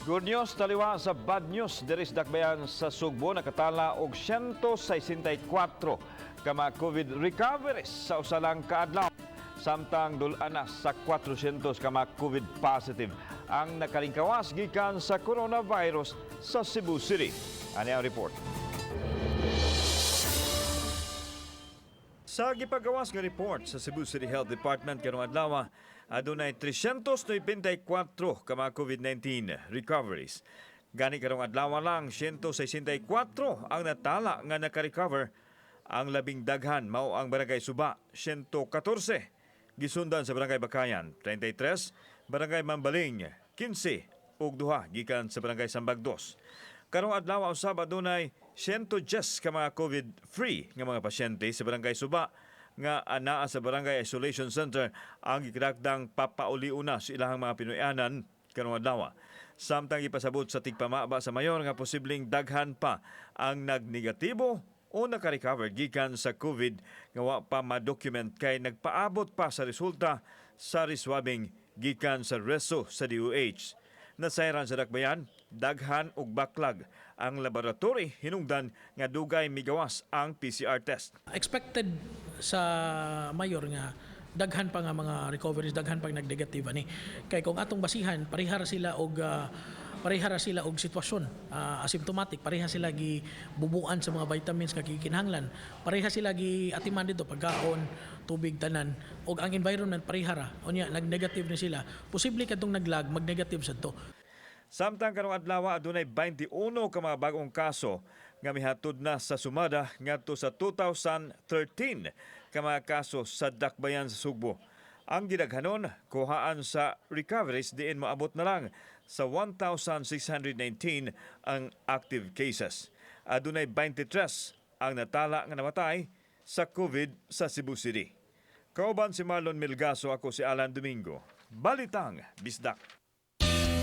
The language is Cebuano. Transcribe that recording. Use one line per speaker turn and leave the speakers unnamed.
Good news taliwa sa bad news diri sa Dakbayan sa Sugbo, nakatala og 164 ka mga COVID recoveries sa usa lang ka adlaw, samtang dul-an na sa 400 ka mga COVID positive ang nakalingkawas gikan sa coronavirus sa Cebu City. Ani ang report. Sa gipagawas nga report sa Cebu City Health Department karong adlaw, adunay 394 ka mga COVID-19 recoveries. Gani karong adlaw lang, 164 ang natala nga naka-recover. Ang labing daghan mao ang Barangay Suba, 114. Gisundan sa Barangay Bacayan, 33, Barangay Mambaling, 15, ug duha gikan sa Barangay Sambag 2. Karong adlaw usab, adunay 110 ka mga COVID-free nga mga pasyente sa Barangay Suba nga anaa sa Barangay Isolation Center ang gikadakdang papauliuna sa ilahang mga pinuy-anan karong adlaw. Samtang ipasabot sa tigpamaba sa mayor nga posibleng daghan pa ang nagnegatibo o naka-recover gikan sa COVID nga wa pa ma-document kay nagpaabot pa sa resulta sa reswabbing gikan sa reso sa DOH. Nasayran sa Dakbayan, daghan og backlog ang laboratory hinungdan nga dugay migawas ang PCR test.
Expected sa mayor nga daghan pa nga mga recoveries, daghan pa nag-negative ani. Kay kung atong basihan, parehara sila og sitwasyon, asymptomatic, pareha sila gi bubuan sa mga vitamins nga gikinahanglan. Pareha sila gi atiman dito pagkaon, tubig, tanan, ug ang environment parehara. Unya nag-negative ni sila. Posible kadtong naglag mag-negative sad to.
Samtang karong adlaw, adunay 21 ka mga bagong kaso nga mihatod na sa sumada ngadto sa 2013 ka mga kaso sa Dakbayan sa Sugbo. Ang gidaghanon kuhaan sa recoveries diin moabot na lang sa 1,619 ang active cases. Adunay 23 ang natala nga namatay sa COVID sa Cebu City. Kauban si Marlon Milgaso, ako si Alan Domingo. Balitang Bisdak.